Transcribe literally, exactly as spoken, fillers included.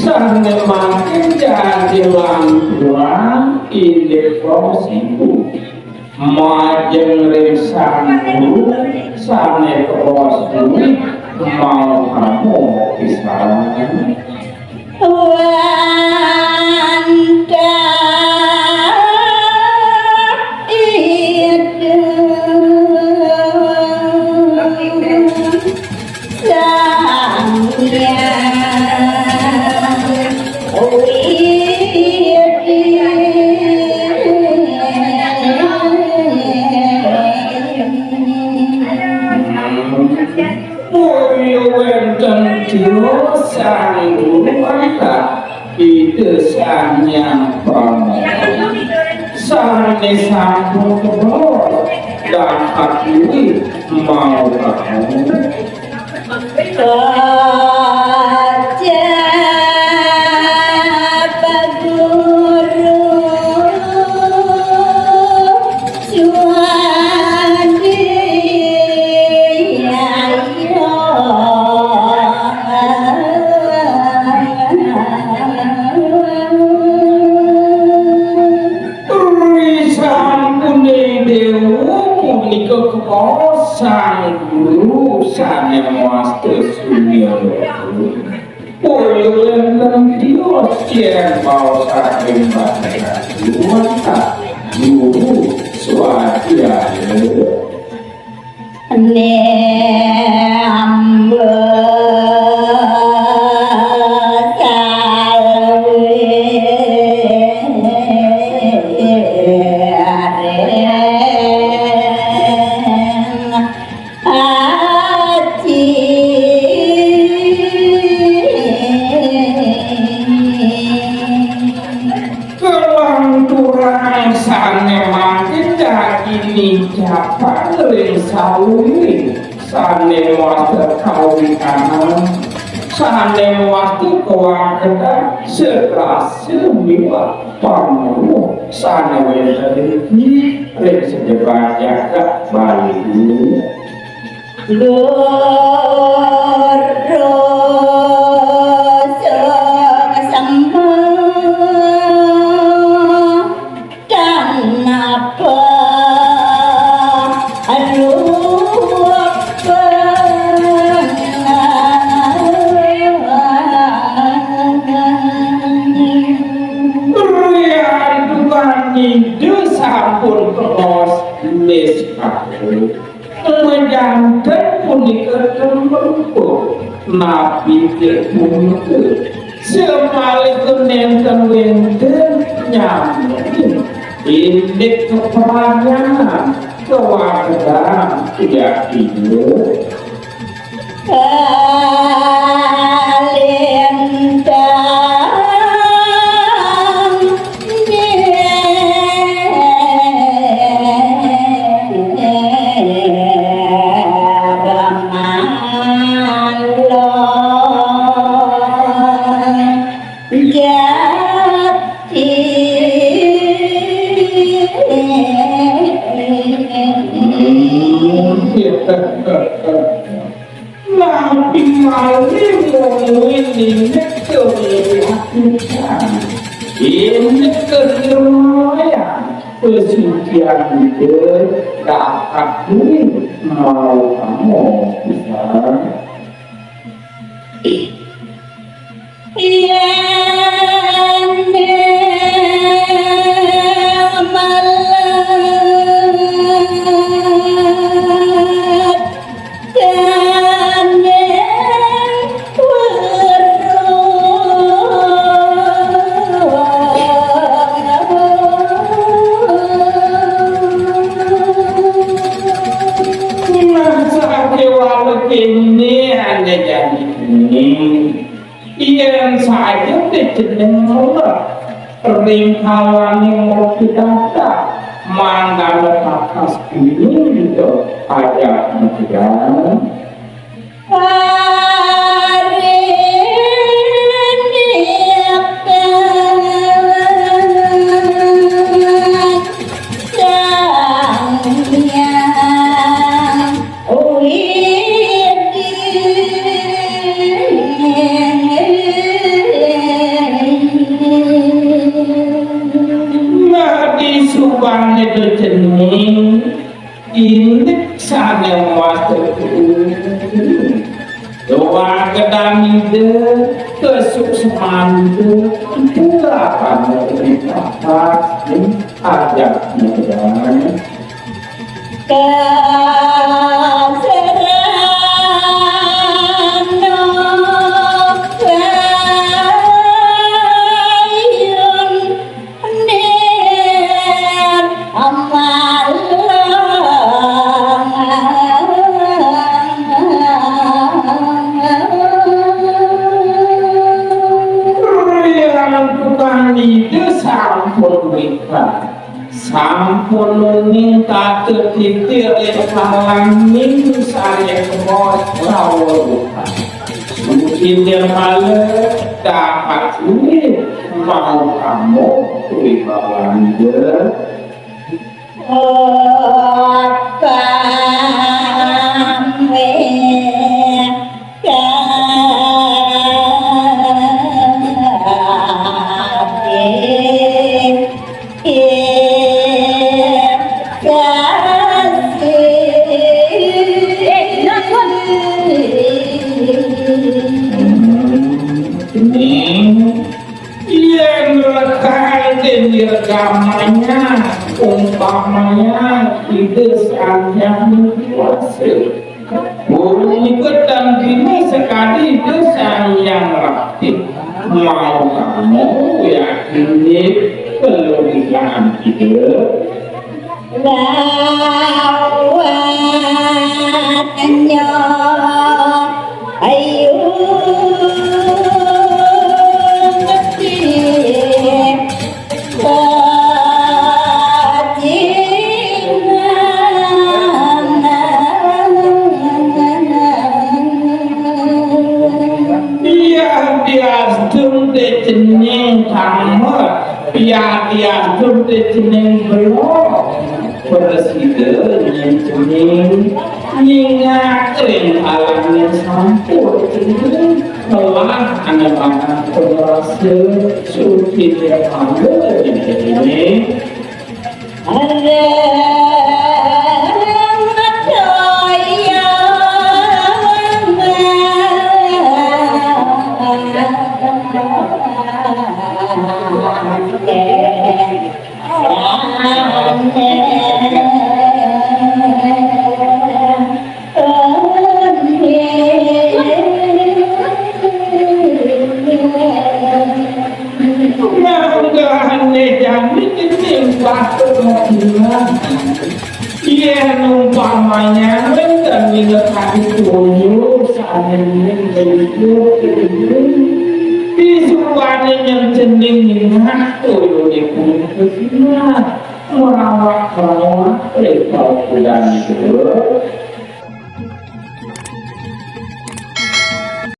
Sané mangkin dadi lanturan indik prosiku. Majeng ring Sang Guru sané kabaos duwé mau kamu pisan. Wantah itu Sang Hyang Widi. Boya wénten tio Sang Guru Anta, Ida Sang Hyang Pramana, sané sampun kebelos dahat kuwi mau kamu. Kocap guru suwandi ayo. Risampuning déwa punika kabaos Sang Guru sané mawasta sumira. Boya wénten tios yén baos saking Bathara Guru Anta, Guru Swadhyaya. Nembé salwé ring aji. Kelanturan sané mangkin dadi nicapan ring saluwiring sané mawasta kawikanan, sané mawasta kawagedan, sagrasa miwah pangruh sané wénten ring ring sajebag jagat Bali. Guru suksma tanapa rupa. Riantukan Ida sampun kaos lis aku. Majanten punika temuripun napi punika. Samalika nénten wénten nyami indik kapragyanan kawagedan yakti. Kalintang jati. Napi malih mung indik kawéntenan? Indik kawéntenan. Pasucian Ida dahat kuwi mau kamu pisan. Yén malah Nah, sakéwala kéné ané jani kéné. Yén saja déning ngelah ring kalaning murti datar, mangdane tatas kuning ento ajak mejegan. Sang Hyang Widi. Ida, kesuksman Ida, itulah kamu dipapak, ajak mudah. Tukang ida sampun wéka. Sampun uning tata titir ing palaning sarya kemod kaweruhan. Suci nirmala dapat uning mau kamu kuwi Palanda. Ning, yén lekad nirgamanya, umpamanya Ida Sang Hyang Widi Wasa. Punika tan dina sekadi Ida Sang Hyang Ratih mau kamu yakini kelunggihan Ida. Lawatnya ayu ngerti. Yadiastun déning tamat, yadiastun déning belog, prasida nyening nyingak ring alam sampun telah anemangan pengerasa suci nirmala ini. Nah, jani cening patut makinah. Yén umpamanya wénten minakadi toya sané ning ibu, ibu. Disubané nyén cening ingat toyané punika sinah. Merawak-merawak ring paukudan itu.